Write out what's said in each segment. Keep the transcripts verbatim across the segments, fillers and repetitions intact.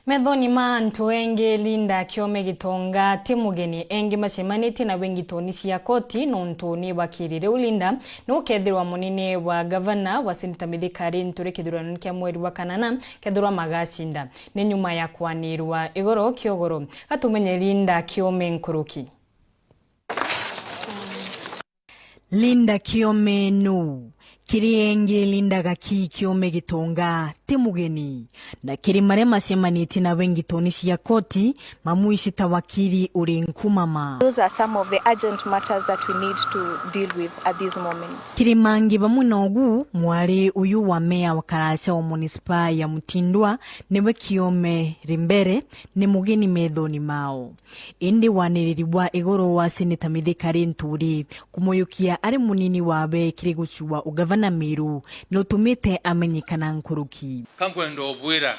Methoni ma antu engi, Linda Kiome Gitonga ti mugeni. Engi macemanitie nawe ngitoni cia koti nontu ni wakiri. Riu Linda ni ukethirwa munini wa gavana wa Seneta Mithika Linturi kithurano kia mweri wa kanana, kethirwa magacinda. Ni nyuma ya kwanirwa igoro kiogoro. Gatumenye Linda Kiome nkuruki. Linda Kiome nuu? Kiri engi, Linda Gaki Kiome Gitonga ti mugeni, na kiri maria macemanitie nawe ngitoni cia koti, mamwisi ta wakiri uri nkumama. Those are some of the urgent matters that we need to deal with at this moment. Kiri mangi bamwe nogu, mwari uyu wa meya wa Karacha wa munisipa ya Mutindwa niwe Kiome Rimbere ni mugeni methoni mao. Indi waniriri wa igoro wa Seneta Mithika Linturi kumuyukia ari munini wawe kiri gucua ugavana Meru ni utumite amenyekana nkuruki. Ka nkwenda ubwira,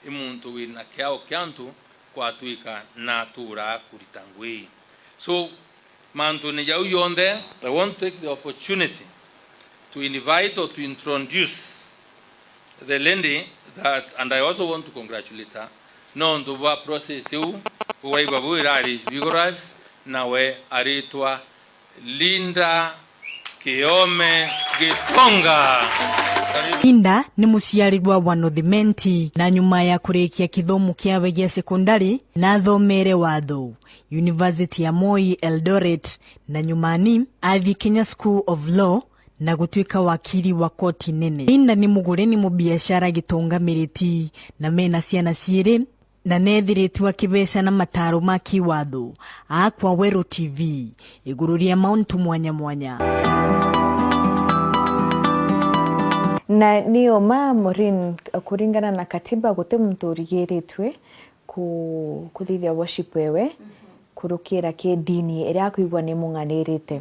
i muntu wina kiao kia antu kwatwika na atura kurita ngui. So, mantune jau jonthe, I want to take the opportunity to invite or to introduce the lady that, and I also want to congratulate her, nontu bwa process iu, bwaigua bu irari vigorous, nawe aritwa Linda Kiome Gitonga. Karibu. Linda ni muciarirwa wa North Imenti, na nyuma ya kurikia kithomo kiawe gia sekondari, nathomere watho, University ya Moi Eldoret, na nyumani athi Kenya School of Law, na gutwika wakiri wa koti nene. Linda ni mugure ni mubiashara gitonga Miriti, na mena ciana ciiri, na nethiritwe akibeca na mataro ma kiwatho. Akwa Weru T V, iguru ria mauntu mwanya mwanya. Na ni uma, Maureen, kuringana na katiba, guti muntu urigiritwe ku-, kuthithia worship ewe, kurukira ki dini iria akwigua ni mung'anirite.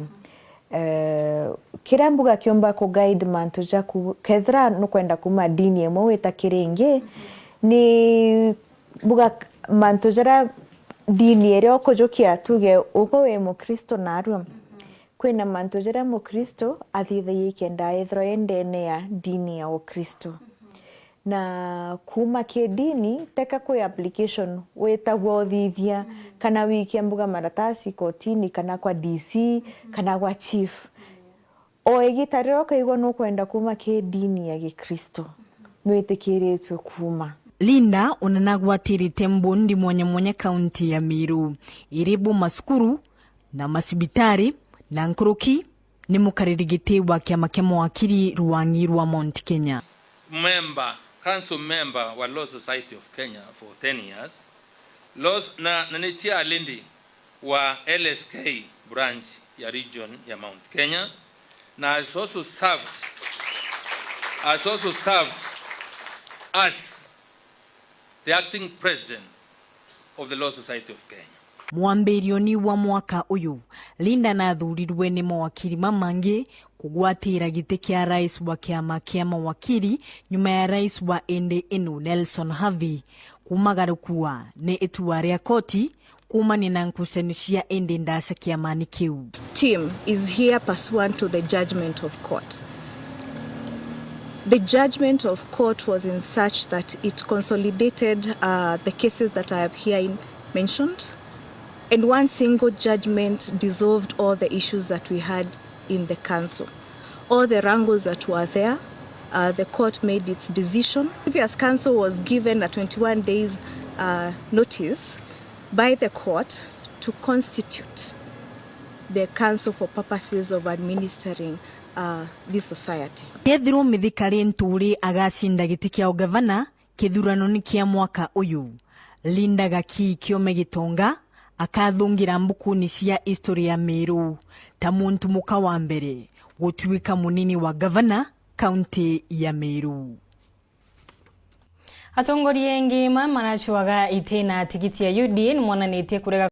Eh, kiria mbuga kiumba ku guide mantu jaku, kethira nukwenda kuma dini imwe wita kiri ingi, ni mbuga k-, mantu jaria dini iria ukujukia, tuge uko wi Mukristo narua, kwina mantu jaria Mukristo athithagia ikenda ethirwa e ndene ya dini ya Ukristo. Na kuuma kidini, teka kwi application witagwa uthithia, kana wikia mbuga maratasi kotini, kana kwa D C, kana kwa chief. O igita riria ukaigua nukwenda kuuma kidini ya Gikristo, nwitikiritwe kuuma. Linda ona nagwatirite mbundi mwanya mwanya kaunti ya Meru, iri bu macukuru na macibitari, na nkuruki ni mukariri giti wa kiama kia mawakiri Rwangi rwa Mount Kenya. Member, council member wa Law Society of Kenya for ten years. Laws, na, na ni chair lady wa L S K branch ya region ya Mount Kenya, na has also served, has also served as the acting president of the Law Society of Kenya. Mwambirioni wa mwaka uyu, Linda nathurirwe ni mawakiri mamangi kugwatira giti kia rais wa kiama kia mawakiri nyuma ya rais wa indi inu Nelson Havi kumagarukua ni itua ria koti kuumania na ngucanio cia indi ndaca kiamani kiu. Team is here pursuant to the judgment of court. The judgment of court was in such that it consolidated, uh, the cases that I have here in-, mentioned, and one single judgment dissolved all the issues that we had in the council. All the wrangles that were there, uh, the court made its decision. Previous council was given a twenty-one days, uh, notice by the court to constitute the council for purposes of administering, uh, this society. Kethirwo Mithika Linturi agacinda giti kia ugavana kithuranoni kia mwaka uyu, Linda Gaki Kiome Gitonga akathungira mbukuni cia history ya Meru ta muntu muka wa mbere gutuika munini wa gavana kaunti ya Meru. Atongoria engi ma maracwaga iti na tigiti ya U D A ni monanitie kurega